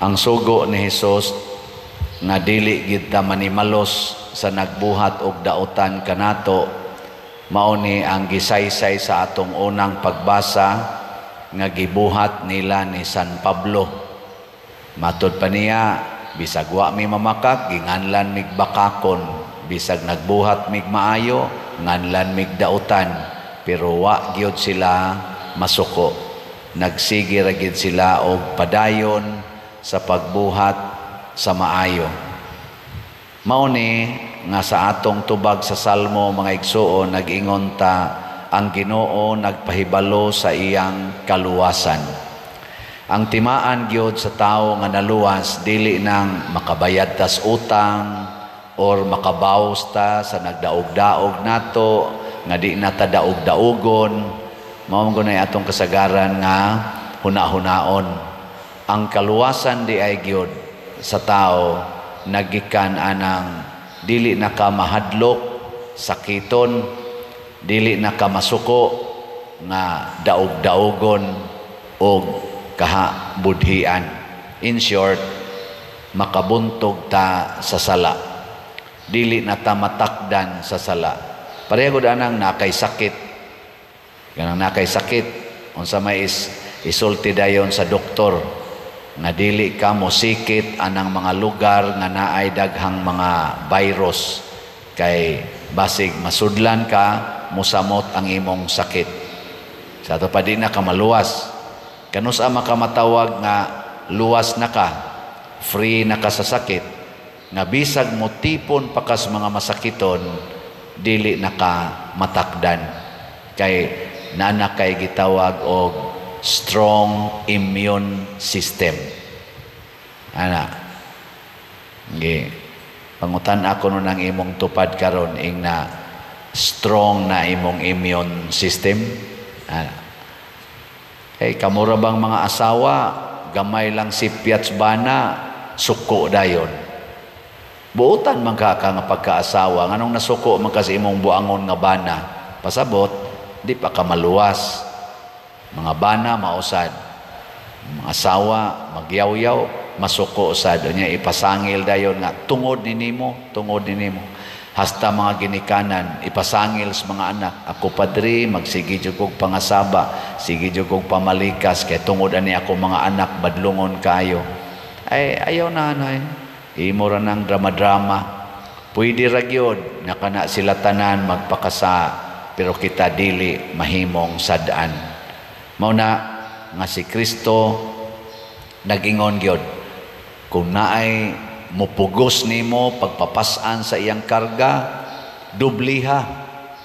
Ang sugo ni Hesus nga dili gid ta manimalos sa nagbuhat og dautan kanato, mao ni ang gisaysay sa atong unang pagbasa nga gibuhat nila ni San Pablo. Matod pa niya, bisag wa mi mamakak, ginganlan mig bakakon, bisag nagbuhat mig maayo, nganlan mig dautan, pero wa gyud sila masuko. Nagsige ra gyud sila og padayon sa pagbuhat sa maayo. Mao ni nga sa atong tubag sa Salmo, mga igsuon, nag-ingon ta, ang Ginoo nagpahibalo sa iyang kaluwasan. Ang timaan gyud sa tawo nga naluwas, dili nang makabayad tas utang or makabawas ta sa nagdaog-daog nato nga di na ta daog-daogon. Mao man gud atong kasagaran nga huna-hunaon. Ang kaluwasan di ay gyud sa tao nagikan anang dili na ka mahadlok sakiton, dili na ka masuko nga daog-daogon og kahabudhian. In short, makabuntog ta sa sala, dili na ta matakdan sa sala. Pareho gud anang nakay sakit, kanang nakay sakit, unsa may isulti dayon sa doktor nga dili ka mosikit anang mga lugar nga naay daghang mga virus, kay basig masudlan ka, musamot ang imong sakit. Sa ato pa di na ka maluwas. Kanus ama ka matawag nga luwas na ka, free na ka sa sakit, nga bisag mo tipon pa kas mga masakiton, dili na ka matakdan, kay nana kay gitawag og strong immune system. Ana. Gi pangutan ako nun ang imong tupad karon, ing na strong na imong immune system. Ana. Kay kamura bang mga asawa, gamay lang si Piats bana, suko dayon. Buotan man ka ka nga pagkaasawa, nganong nasuko man ka sa imong buangon nga bana? Pasabot, di pa ka maluwas. Mga bana mausad, mga asawa magyawyaw, masuko sad unya ipasangil dayon nga tungod ni nimo, tungod ni nimo. Hasta mga ginikanan ipasangil sa mga anak, ako padre magsige jud kog pangasaba, sige jud kog pamalikas kay tungod ani ako mga anak badlungon kayo. Ay ayaw na anay, imo ra nang drama-drama. Pwede ra gyud nga kana sila tanan magpakasa, pero kita dili mahimong sad-an. Mao na nga si Kristo nag-ingon gyud, kung naay mupugos nimo pagpapas-an sa iyang karga, dubliha,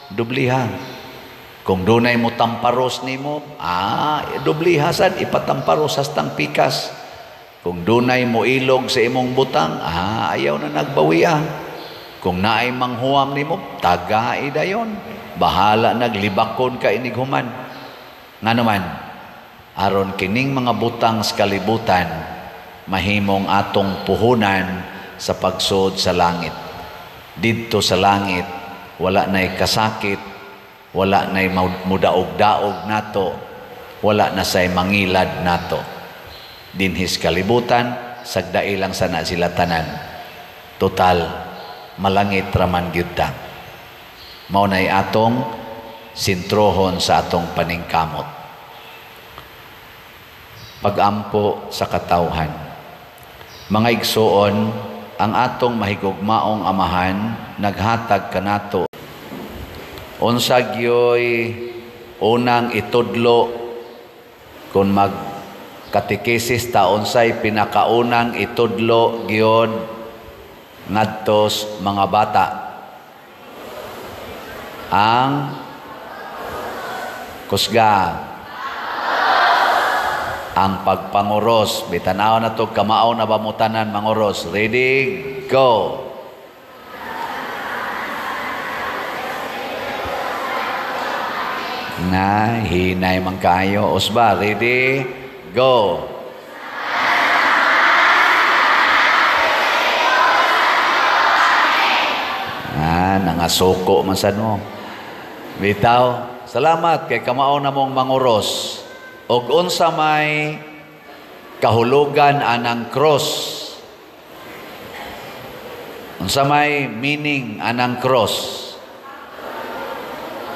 dubliha. Kung dunay mo tamparos nimo, dubliha sad, ipatamparos hastang pikas. Kung dunay mo ilog sa imong butang, ayaw na nagbawiya. Kung naay manghuam nimo, tagai dayon. Bahala naglibakon ka inighuman. Nga naman, aron kining mga butang sa kalibutan mahimong atong puhunan sa pagsud sa langit. Didto sa langit, wala na'y kasakit, wala na'y mudaog-daog nato, wala na say mangilad nato. Dinhis kalibutan, sagdai lang sana sila tanan. Total, malangit raman gyud ta. Mao na'y atong sintrohon sa atong paningkamot. Pagampo sa katawhan. Mga igsuon, ang atong mahigugmaong amahan naghatag kanato. Unsa gyoy unang itudlo kung magkatekesis ta, unsay pinakaunang itudlo gyud ngadtos mga bata? Ang kusga, ang pagpanguros. Bitanaw na to, kamao na ba mo tanan manguros? Ready, go! Na, hinay man kayo. Usba, ready, go! Ah, nangasuko man sad mo. Bitaw, salamat kay kamao na mong manguros. Og unsa may kahulugan anang cross? Unsa may meaning anang cross?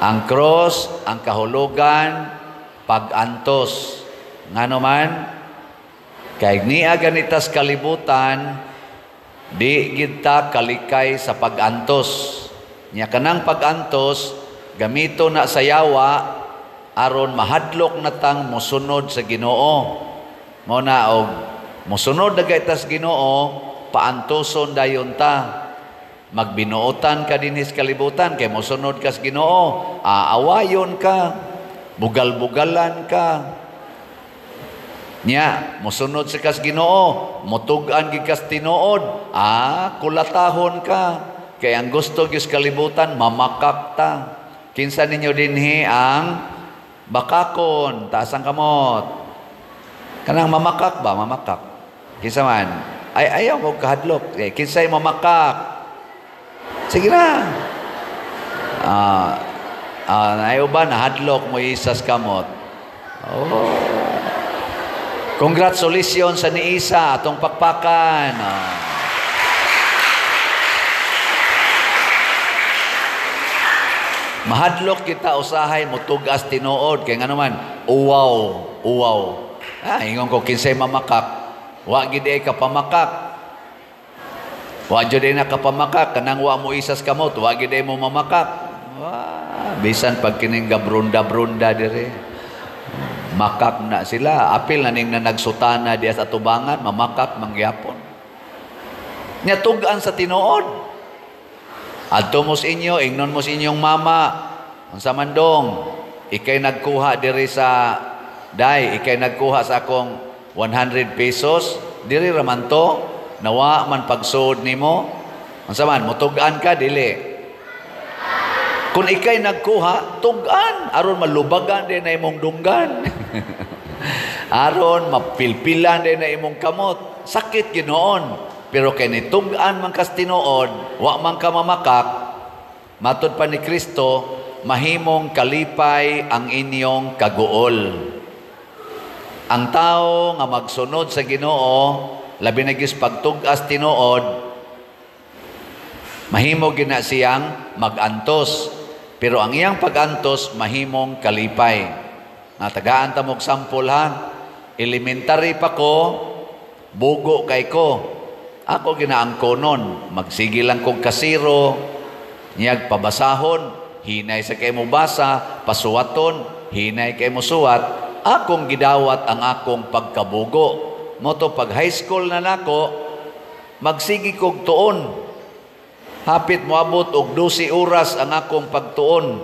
Ang cross, ang kahulugan, pag-antos. Ngano man, kay niya ganitas kalibutan, di gid ta kalikay sa pag-antos. Nya kanang pag-antos, gamito na sa yawa, aron mahadlok na tang mosunod sa Ginoo. Mo na og mosunod na tas Ginoo, paantoson dayon ta. Magbinuotan ka dinhis kalibutan kay mosunod kas Ginoo, aawayon ka, bugal-bugalan ka. Nya mosunod sa kas Ginoo, motug-an gid kas tinuod, kulatahon ka. Kay ang gusto gyud kalibutan mamakak ta. Kinsa ninyo dinhi ang bakakon, taas ang kamot. Kanang mamakak ba, mamakak? Kinsa man? Ay, ayaw mo kahadlok. Eh, kinsay mamakak? Sige na. Ayaw ba nahadlok mo isas kamot? Oh. Congratulations sa niisa atong pakpakan. Mahadlok kita usahay motugas tinuod kay ngano man uwaw, uwaw. Ingon ko kinsay mamakak. Wa gid ay kapamakak. Wa jud ay nakapamakak kanang wa mo isas kamot, wa gid ay mo mamakak. Wa bisan pag kining gabrunda-brunda dire. Makak na sila, apil na ning na nagsutana diya sa tubangan, mamakak mangyapon. Nya tug-an sa tinuod. Adto mo sa inyo, ingnon mo sa inyong mama, unsa man dong, ikay nagkuha diri sa day, ikay nagkuha sa akong 100 pesos, diri ra man to, nawa man pagsuod nimo. Unsa man, mutug-an ka dili? Kung ikay nagkuha, tug-an aron malubagan din na imong dunggan. Aron mapilpilan din na imong kamot. Sakit ginoon. Pero kay nitug-an man kas tinuod, wa man ka mamakak, matud pa ni Kristo, mahimong kalipay ang inyong kaguol. Ang tao nga magsunod sa Ginoo, labi na gyud pagtug-as tinuod, mahimo gina siyang magantos. Pero ang iyang pagantos mahimong kalipay. Natagaan ta mog sample ha. Elementary pa ko, bugo kay ko. Ako ginaangkonon, magsige lang kog kasiro, niyag pabasahon, hinay sa kay mo basa, pasuwaton, hinay kay mo suwat, akong gidawat ang akong pagkabugo. Moto pag high school na nako, magsige kog tuon. Hapit moabot og 12 oras ang akong pagtuon.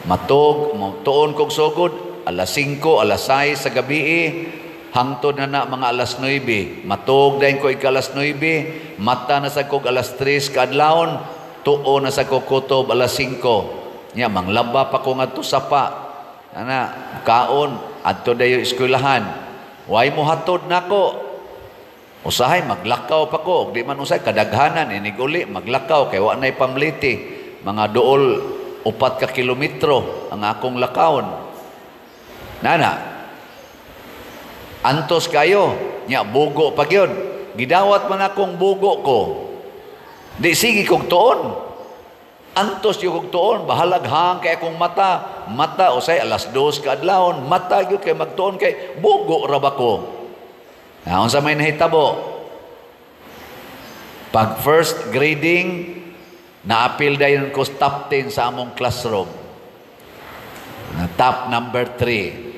Matog, tuon kog sugod, alas 5, alas 6 sa gabi, hangtod na na mga alas 9. Matog dayon ko ika alas 9, mata na sa kog alas 3 kaadlawon, tuon na sa kog kutob alas 5. Nya manglaba pa ko ngadto sapa. Ana, kaon adto dayo eskwelahan. Way mo hatod nako. Usahay maglakaw pa ko, og di man usahay kadaghanan inig uli maglakaw kay wa nay pamliti. Mga duol 4 ka kilometro ang akong lakawon. Nana, antos kayo, nya bugo pa gyud. Gidawat man akong bugo ko. Di sige kog tuon. Antos gyud kog tuon, bahalag hang kay akong mata. Mata usay alas 2 kaadlawon, mata gyud kay magtuon kay bugo ra ba ko. Na unsa may nahitabo? Pag first grading, naapil dayon ko top 10 sa among classroom. Na top number 3.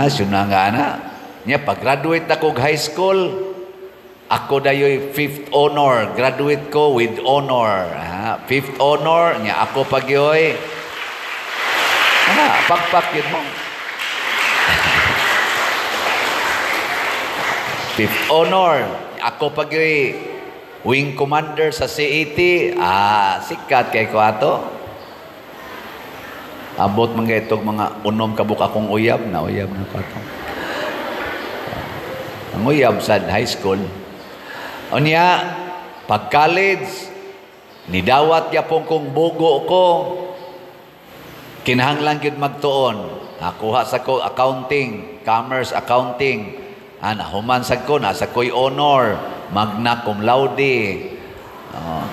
Siyun na nga na. Nya, pag-graduate ako high school, ako dayoy fifth honor. Graduate ko with honor. Fifth honor, nya ako pagyoy. Pakpak yun mo. Fifth honor. Ako pagyoy wing commander sa CAT. Sikat kay ko ato. Abot man kay itong mga unom kabuk akong uyab na uyab na pa ito. Ang uyab sa high school. Unya, pag college, nidawat yapon kong bugo ko, kinahanglan gyud magtuon. Nakuha sa ko accounting, commerce accounting. Ah, nahuman sad ko, nasa ko'y honor, magna cum laude.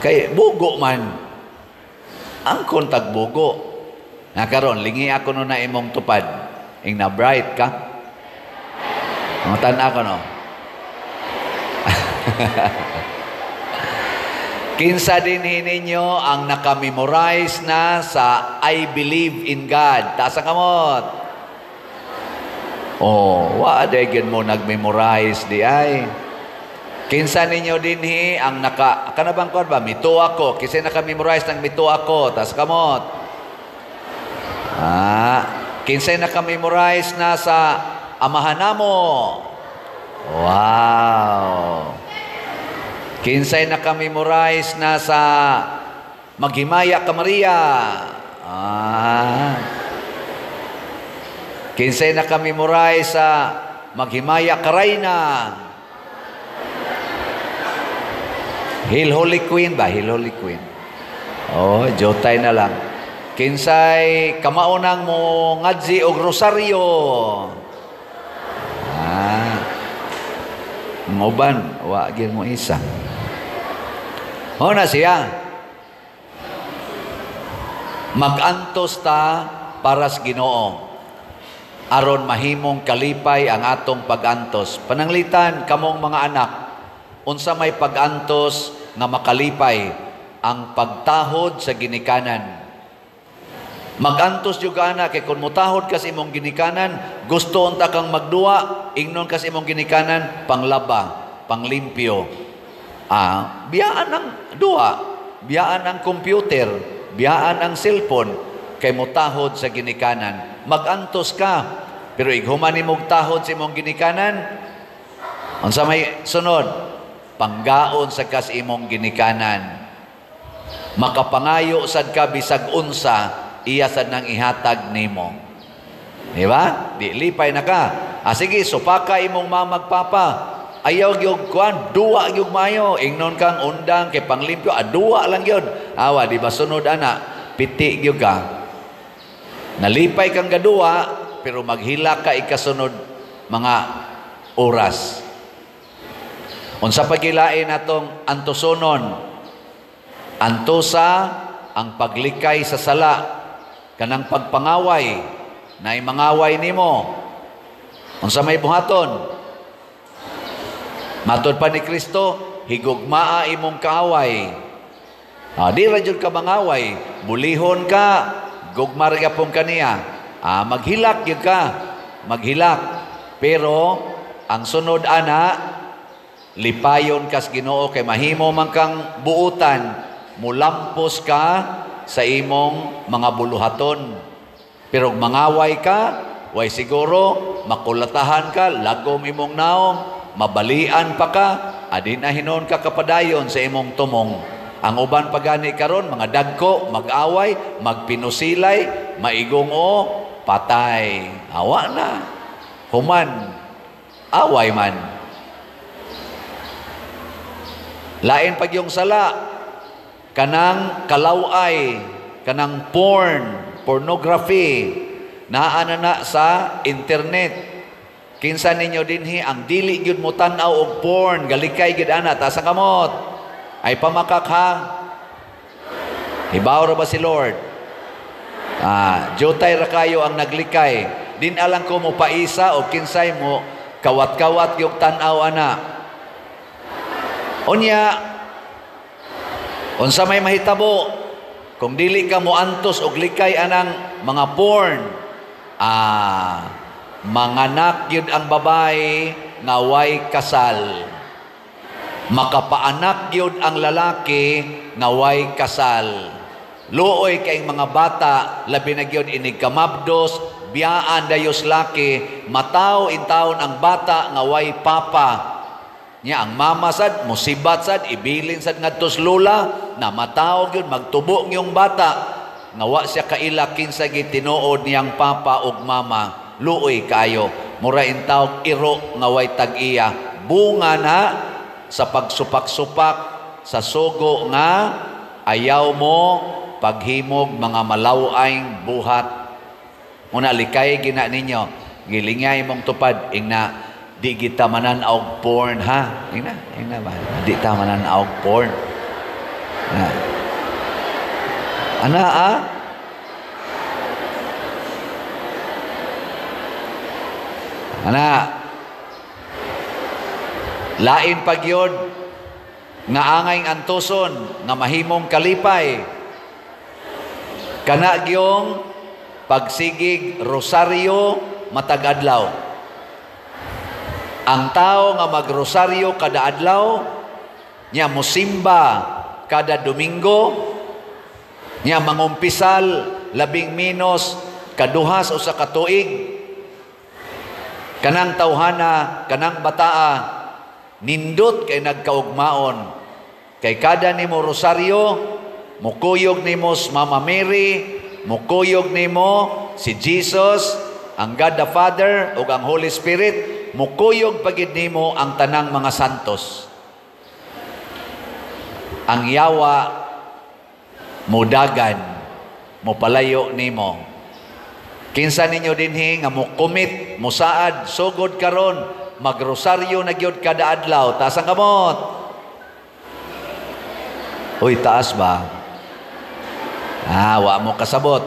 Kay bugo man. Ang kontag bugo. Na karon lingi ako no na imong tupad. Ing na bright ka. Ang tan ako no. Kinsa dinhi ninyo ang naka-memorize na sa I Believe in God? Taas ang kamot. Oh, wa day gyud mo nag-memorize di ay. Kinsa ninyo dinhi ang naka kanabang kuan ba mito ako? Kinsa naka-memorize ng mito ako? Taas kamot. Ah, kinsa naka-memorize na sa Amahan namo? Wow. Kinsay naka-memorize na sa Maghimaya ka Maria? Ah. Kinsay naka-memorize sa Maghimaya ka Reyna? Hail Holy Queen ba? Hail Holy Queen. Oh, jotay na lang. Kinsay kamaunang mo ngadzi og rosaryo? Ah. Nguban, wa gyud mo isa. Ho na siya. Magantos ta para sa Ginoo aron mahimong kalipay ang atong pagantos. Pananglitan kamong mga anak, unsa may pagantos nga makalipay? Ang pagtahod sa ginikanan. Magantos jud ka ana kay kun motahod ka sa imong ginikanan, gusto unta kang magduwa, ingnon ka sa imong ginikanan panglaba, panglimpyo. Ah, biyaan ang duwa, biyaan ang computer, biyaan ang cellphone kay motahod sa ginikanan. Magantos ka, pero ighuman nimog tahod sa imong ginikanan, unsa may sunod? Panggaon sa kas imong ginikanan. Makapangayo sad ka bisag unsa, iya sad nang ihatag nimo. Di ba? Di lipay na ka. Ah, sige, supaka imong mamag papa. Ayaw gyud kuan, duwa gyud maayo. Ingnon kang undang kay panglimpyo, ah, duwa lang gyud. Awa, di ba sunod ana, piti gyud ka. Nalipay kang gaduwa, pero maghila ka ikasunod mga oras. Unsa pagilain natong antusonon? Antusa ang paglikay sa sala, kanang pagpangaway, naay mangaway nimo. Unsa may buhaton? Matod pa ni Kristo, higugmaa imong kaaway. Ah, di ra jud ka mangaway, bulihon ka, gugma ra gyapon kaniya. Ah, maghilak gyud ka, maghilak. Pero ang sunod ana, lipayon kas Ginoo kay mahimo man kang buutan, mulampos ka sa imong mga buluhaton. Pero mangaway ka, way siguro makulatahan ka, lagom imong naong, mabalian pa ka, adin na hinon ka kapadayon sa imong tumong. Ang uban pagani karon mga dagko, mag-away, magpinusilay, maigong o patay. Awa na. Human, away man. Lain pag yung sala, kanang kalaway, kanang porn, pornography, naa na na sa internet. Kinsa ninyo dinhi ang dili gyud mo tan-aw og porn, galikay gyud ana, taas ang kamot. Ay pamakak ha. Hibaw ra ba si Lord? Ah, jutay ra kayo ang naglikay. Din alang ko mo paisa o kinsay mo kawat-kawat yung tan-aw ana. Unya, unsa may mahitabo kung dili ka moantos og likay anang mga porn, ah, manganak gyud ang babae nga way kasal. Makapaanak gyud ang lalaki nga way kasal. Luoy kay mga bata, labi na gyud inig kamabdos, biyaan dayos laki, mataw intawon ang bata nga way papa. Nya ang mama sad, musibat sad, ibilin sad ngadtos lola, na mataw gyud magtubo ngiyong bata nga wa siya kaila kinsa gitinuod niyang papa ug mama. Luoy kaayo, mura intawog iro nga way tag-iya. Bunga na sa pagsupak-supak sa sugo nga ayaw mo paghimog mga malawayng buhat. Una likay gina ninyo, gilingay mong tupad ingna Di kita manan-aw porn, ha? Ingna, ingna ba? Di ta manan-aw porn. Na. Ana, ah? Ana. Lain pagyod nga angay antuson nga mahimong kalipay. Kana gyong pagsigig rosaryo matag adlaw. Ang tao nga magrosaryo kada adlaw, nya mosimba kada Domingo, nya mangumpisal labing minos kaduhas usa ka tuig, kanang tawhana, kanang bataa, nindot kay nagkaugmaon. Kay kada nimo rosaryo, mukuyog nimo si Mama Mary, mukuyog nimo si Jesus, ang God the Father ug ang Holy Spirit, mukuyog pagid nimo ang tanang mga santos. Ang yawa mudagan, mupalayo nimo. Kinsa ninyo dinhi nga mukumit, musaad, sugod karon, magrosaryo na gyud kada adlaw, taas ang kamot. Uy, taas ba? Ah, wa mo kasabot.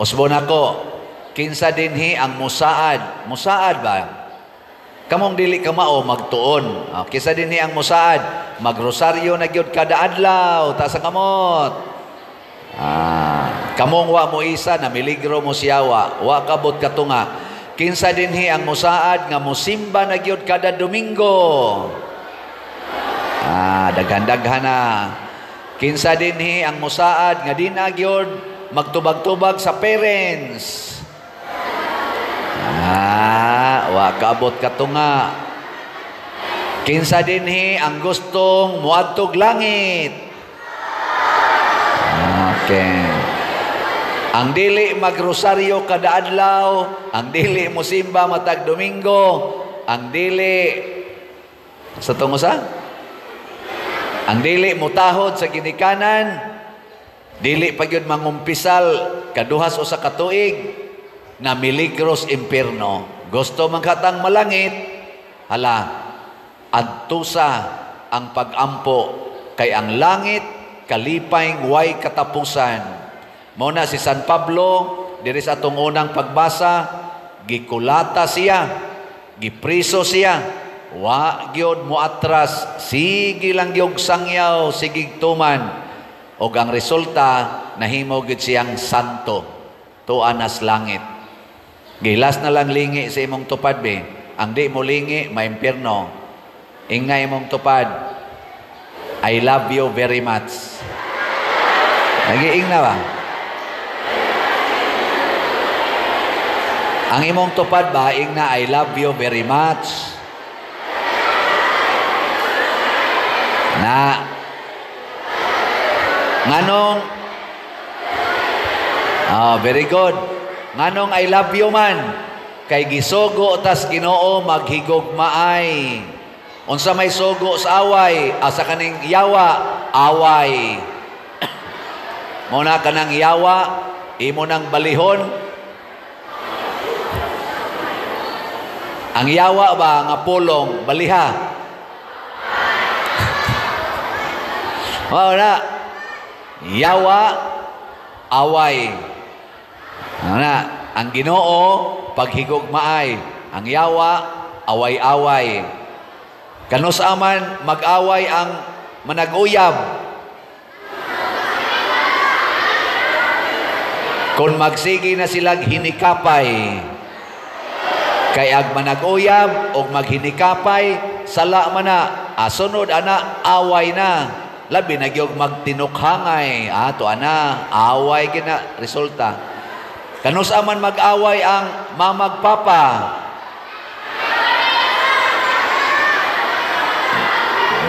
Usbon ako. Kinsa dinhi ang musaad? Musaad ba? Kamong dili ka mao magtuon. Oh, kinsa dinhi ang musaad? Magrosaryo na gyud kada adlaw, taas ang kamot. Ah, kamong wa mo isa na miligro mo siyawa, wa kabot katunga. Kinsa dinhi ang musaad nga musimba na gyud kada Domingo? Ah, daghan-daghan na. Kinsa dinhi ang musaad nga di na gyud magtubag-tubag sa parents? Ah, wa kabot katunga. Kinsa dinhi ang gustong muadtog langit? Okay. Ang dili magrosaryo kada adlaw, ang dili mosimba matag Domingo, ang dili sa tungo sa? Ang dili mutahod sa ginikanan, dili pa gyud mangumpisal kaduhas usa ka tuig, na miligros impierno. Gusto man katang malangit, hala, adtusa ang pagampo kay ang langit kalipay way katapusan. Mao na si San Pablo diri sa atong unang pagbasa, gikulata siya, gipriso siya, wa gyud moatras, sige lang gyud sangyaw, sige tuman. Og ang resulta, nahimo gyud siyang santo, tuan as langit. Gilas na lang lingi sa imong tupad be. Ang di mo lingi, maimpierno. Ingna imong tupad, I love you very much. Nagiing na ba? Ang imong tupad ba, ingna, I love you very much. Na. Nganong? Oh, very good. Nganong I love you man? Kay gisugo tas Ginoo maghigugmaay. Unsa may sugo sa away? Asa kaning yawa, away. Muna kanang yawa, imo nang balihon. Ang yawa ba nga pulong baliha? Mao na. Yawa, away. Ana, ang Ginoo paghigugmaay, ang yawa away-away. Kanus aman mag-away ang manag-uyab? Kung magsige na silang hinikapay. Kay ag manag-uyab og maghinikapay, sala man na, asunod ana away na. Labi na gyud magtinukhangay, ato ana away gina resulta. Kanus aman mag-away ang mamagpapa?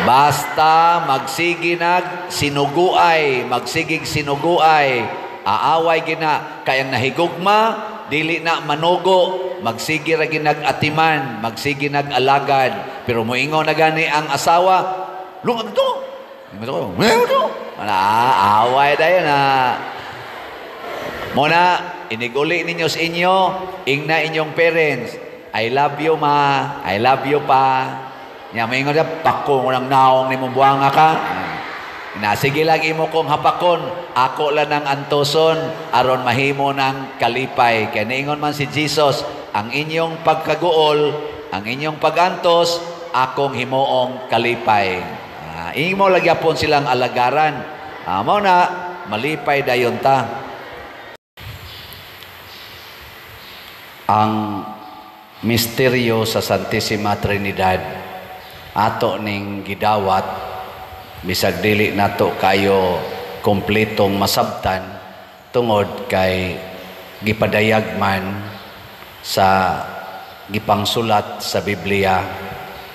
Basta magsige nag sinuguay, magsigig sinuguay, aaway gina kay ang nahigugma dili na manugo, magsige ra ginag atiman, magsige nag alagad. Pero moingon na gani ang asawa, lungag to. Away dayon na. Muna, iniguli ninyo sa inyo, ingna inyong parents, "I love you, Ma. I love you, Pa." Nya moingon siya, "Pako ko ng naong nimo, buanga ka." Na sige lang, imo kong hapakon, ako lang ang antoson aron mahimo ng kalipay. Kay niingon man si Jesus, "Ang inyong pagkaguol, ang inyong pagantos, akong himuong kalipay." Imo lagi pon silang alagaran. Mao na malipay dayon ta. Ang misteryo sa Santissima Trinidad ato ning gidawat, bisag dili nato kayo kompletong masabtan tungod kay gipadayag man sa gipangsulat sa Biblia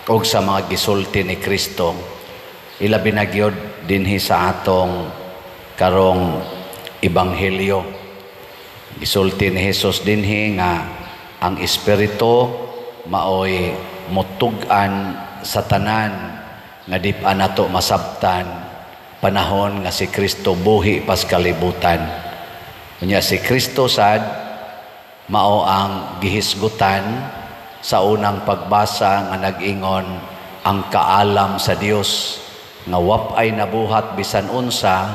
og sa mga gisulti ni Kristo, ilabi na gyud dinhi sa atong karong ebanghelyo. Gisulti ni Hesus dinhi nga ang Espiritu maoy mutug-an sa tanan nga di pa nato masabtan panahon nga si Kristo buhi pas kalibutan. Unya si Kristo sad mao ang gihisgutan sa unang pagbasa nga nag-ingon ang kaalam sa Dios nga wapay nabuhat bisan unsa,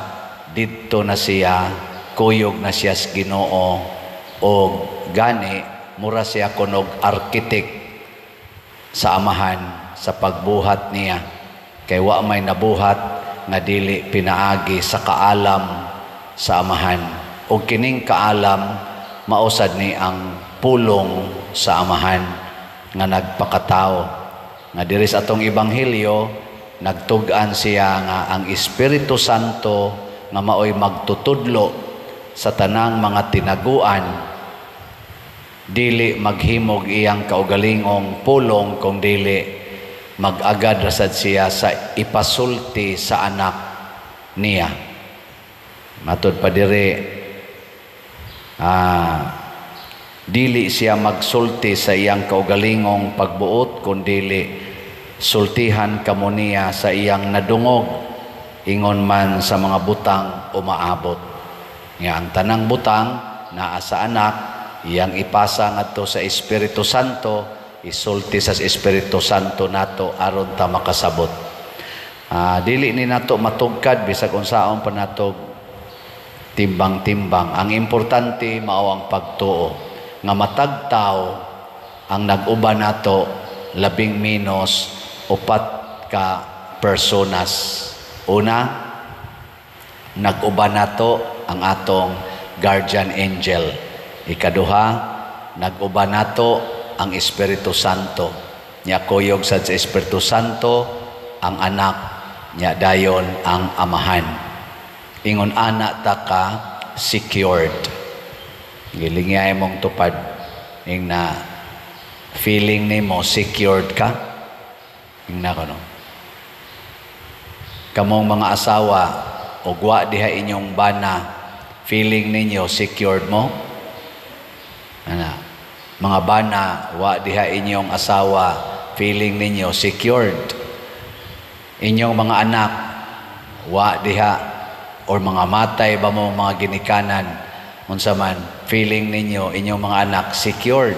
didto na siya, kuyog na siya sa Ginoo, og gani mura siya kunog architect sa Amahan sa pagbuhat niya, kay wa may nabuhat nga dili pinaagi sa kaalam sa Amahan. Og kining kaalam mausad ni ang pulong sa Amahan nga nagpakatao, nga diri sa atong ebanghelyo nagtug-an siya nga ang Espiritu Santo nga maoy magtutudlo sa tanang mga tinaguan, dili maghimog iyang kaugalingong pulong kung dili mag-agad rasad siya sa ipasulti sa anak niya. Matod pa diri, dili siya magsulti sa iyang kaugalingong pagbuot, kun dili sultihan kamo niya sa iyang nadungog, ingon man sa mga butang umaabot. Nga ang tanang butang naa sa anak, iyang ipasa ngadto sa Espiritu Santo, isulti sa Espiritu Santo nato aron ta makasabot. Dili ni nato matugkad bisag unsaon pa nato timbang-timbang. Ang importante mao ang pagtuo nga matag tawo ang nag-uban nato labing menos upat ka personas. Una, nag-uban nato ang atong guardian angel. Ikaduha, nag-uban nato ang Espiritu Santo. Nya kuyog sad sa Espiritu Santo ang anak, nya dayon ang Amahan. Ingon ana ta ka secured. Gilingya imong tupad ing na feeling nimo secured ka. Ing na kono. Kamong mga asawa og wa diha inyong bana, feeling ninyo secured mo? Ana. Mga bana, wa diha inyong asawa, feeling ninyo secured? Inyong mga anak, wa diha, or mga matay ba mo mga ginikanan, unsa man feeling ninyo inyong mga anak secured?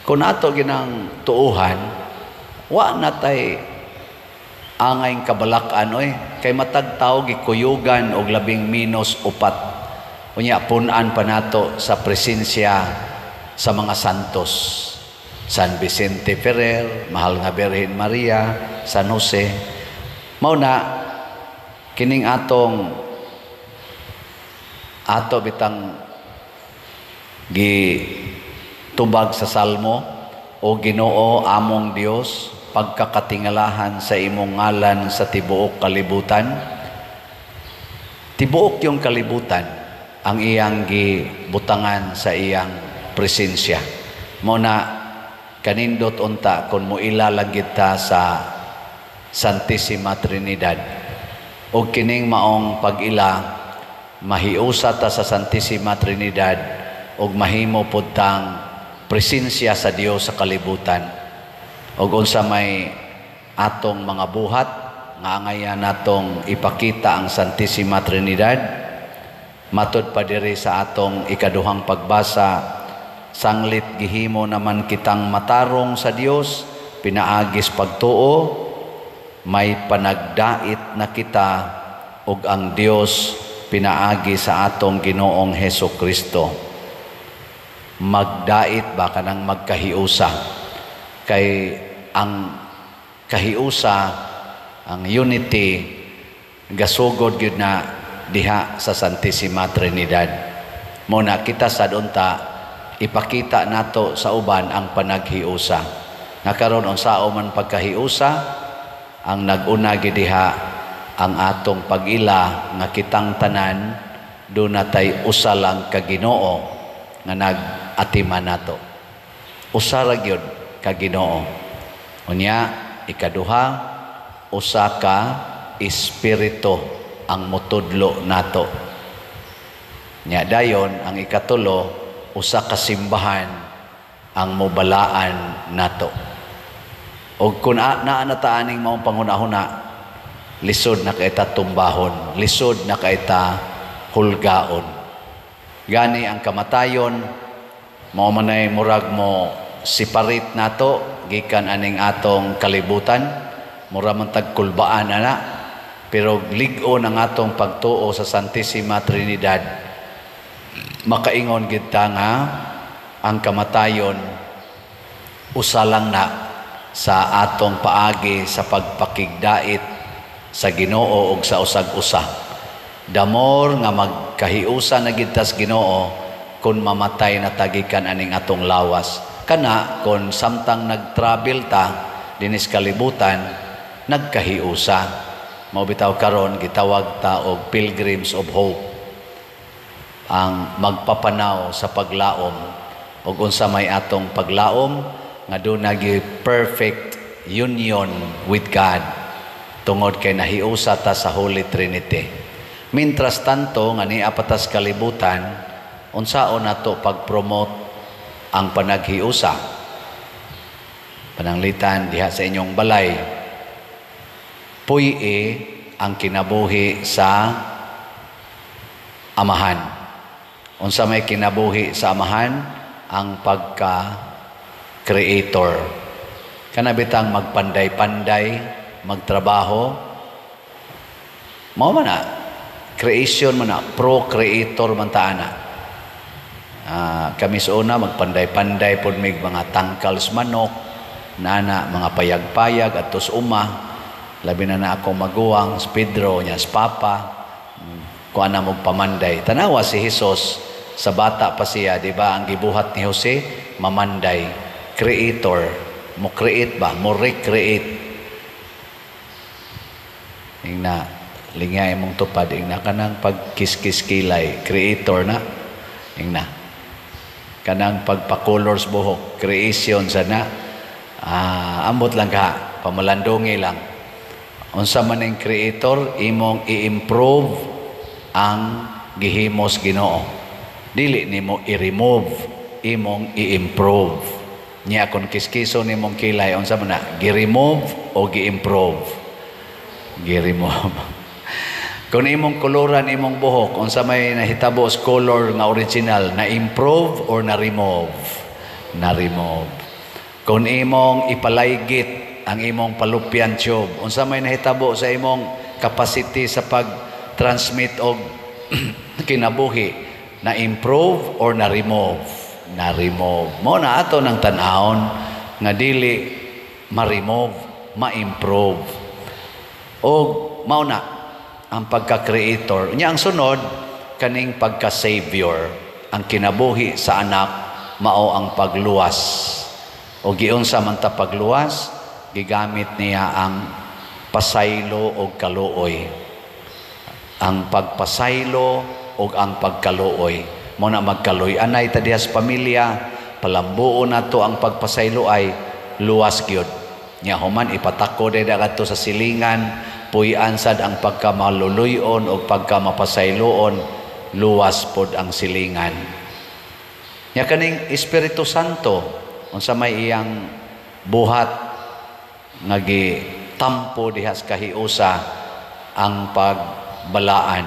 Kung ato ginang tuuhan, wa na tay angay kabalak-an oy, kay matag tawo gikuyugan og labing minus upat. Unya pun-an pa nato sa presensya sa mga santos, San Vicente Ferrer, Mahal nga Birhen Maria, San Jose. Mao na kining atong ato bitang gitubag sa Salmo, "O Ginoo among Dios, pagkakatingalahan sa imong ngalan sa tibuok kalibutan." Tibuok yung kalibutan ang iyang gibutangan sa iyang presensya. Mao na kanindot unta kung moila lang kita sa Santissima Trinidad. O kining maong pag-ila, mahiusa ta sa Santissima Trinidad og mahimo pud tang presensya sa Dios sa kalibutan. Og unsa may atong mga buhat nga angayan natong ipakita ang Santissima Trinidad, matud pa diri sa atong ikaduhang pagbasa, Sanglit gihimo naman kitang matarong sa Dios pinaagis pagtuo, may panagdait na kita ug ang Dios pinaagi sa atong Ginoong Heso Kristo. Magdait ba, kanang magkahiusa, kay ang kahiusa, ang unity, gasugod gyud na diha sa Santissima Trinidad. Mo na kita sad unta ipakita nato sa uban ang panaghiusa. Nga karon, unsao man pagkahiusa? Ang nag-una gid diha ang atong pag-ila nga kitang tanan duna tay usa lang ka Ginoo nga nag-atiman nato. Usa ra gyud ka Ginoo. Unya ikaduha, usa ka Espiritu ang motudlo nato. Nya dayon ang ikatulo, usa ka simbahan ang mobalaan nato. Og kung naa na ta aning maong panghuna-huna, lisod na kay ta tumbahon, lisod na kay ta hulgaon. Gani ang kamatayon mao manay murag mo separate nato gikan aning atong kalibutan, mura man tag kulbaan ana, pero lig-on ang atong pagtuo sa Santissima Trinidad, makaingon gid ta nga ang kamatayon usa lang na sa atong paagi sa pagpakigdait sa Ginoo ug sa usag-usa. The more nga magkahiusa na gid tas Ginoo kung mamatay na ta gikan aning atong lawas. Kana kung samtang nagtravel ta dinis kalibutan, nagkahiusa. Mao bitaw karon gitawag ta og Pilgrims of Hope. Ang magpapanaw sa paglaom, ug unsa may atong paglaom? Nga duna perfect union with God tungod kay nahiusa ta sa Holy Trinity. Mintras tanto nga nia pa tas kalibutan, unsaon nato pag-promote ang panaghiusa? Pananglitan diha sa inyong balay, puy-i ang kinabuhi sa amahan. Unsa may kinabuhi sa amahan? Ang pagka creator. Kana bitang magpanday-panday, magtrabaho, mao man na creation man na, pro-creator man ta ana. Kami sa una magpanday-panday pod mig mga tangkals manok, nana mga payag-payag atos uma, labi na na akong maguwang, si Pedro, niya si Papa, kuan na mog pamanday. Tanawa si Jesus, sa bata pa siya, di ba, ang gibuhat ni Jose, mamanday, creator, mo create ba, mo recreate. Ingna, lingay mong tupad, ingna kanang pagkiskis kilay, creator na. Ingna. Kanang pagpa-colors buhok, creation sana. Ambot lang ka, pamalandungi lang. Unsa man ning creator, imong i-improve ang gihimos Ginoo. Dili nimo i-remove, imong i-improve. Nya kung kiskiso nimong kilay, unsa man na, gi-remove o gi-improve? Gi-remove. Kung imong koloran imong buhok, unsa may nahitabo sa color nga original, na improve or na remove? Na remove. Kung imong ipalaygit ang imong fallopian tube, unsa may nahitabo sa imong capacity sa pag-transmit og kinabuhi, na improve or na remove? Na remove. Mo na ato ng tan-awon nga dili ma-remove, ma-improve. O mao na ang pagka-creator. Nya ang sunod kaning pagka-savior, ang kinabuhi sa anak mao ang pagluwas. O giunsa man ta pagluwas? Gigamit niya ang pasaylo og kaluoy. Ang pagpasaylo og ang pagkaluoy. Mo na magkaluoy anay ta diha sa pamilya, palambuon nato ang pagpasaylo ay luwas gyud. Nya human ipatako day kadto sa silingan, puy-an sad ang pagkamaluluyon o pagkamapasayloon, luwas pod ang silingan. Nya kaning Espiritu Santo, unsa may iyang buhat nga gitampo diha sa kahiusa? Ang pagbalaan.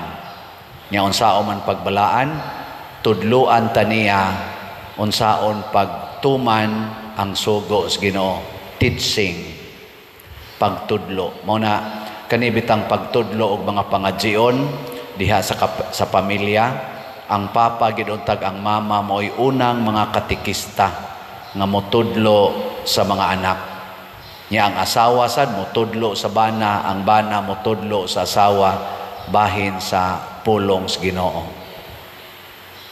Nya unsao man pagbalaan? Tudluan ta niya Unsaon pagtuman ang sugo sa Ginoo, teaching, pagtudlo. Mao na kani bitang pagtudlo og mga pangajion diha sa pamilya, ang papa gid untag ang mama mo'y unang mga katikista nga motudlo sa mga anak. Nya ang asawa sad motudlo sa bana, ang bana motudlo sa asawa bahin sa pulong sa Ginoo.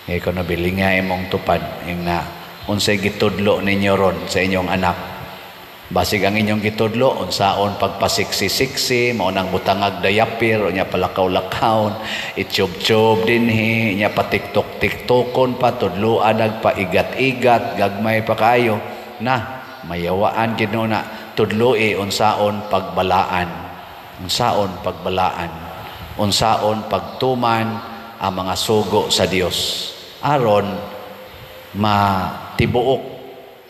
Ikaw na bilinga imong tupad ing na unsay gitudlo ninyo ron sa inyong anak. Basig ang inyong gitudlo unsaon pagpasiksi-siksi, mao nang butangag diaper unya palakaw-lakawon, itsyub-tsyub dinhi, nya patiktok-tiktokon pa, tudloan nagpaigat-igat, gagmay pa kayo na mayawaan gid na. Tudloi unsaon pagbalaan, unsaon pagbalaan, unsaon pagtuman ang mga sugo sa Dios aron matibuok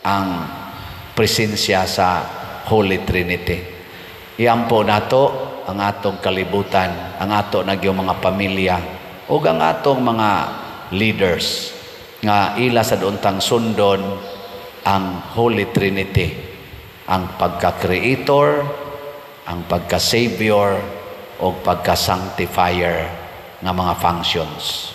ang presensya sa Holy Trinity. Iampo nato ang atong kalibutan, ang ato nagyong mga pamilya, ug ang atong mga leaders nga ila sa untang sundon ang Holy Trinity, ang pagka-creator, ang pagka-savior, o pagka-sanctifier nga mga functions.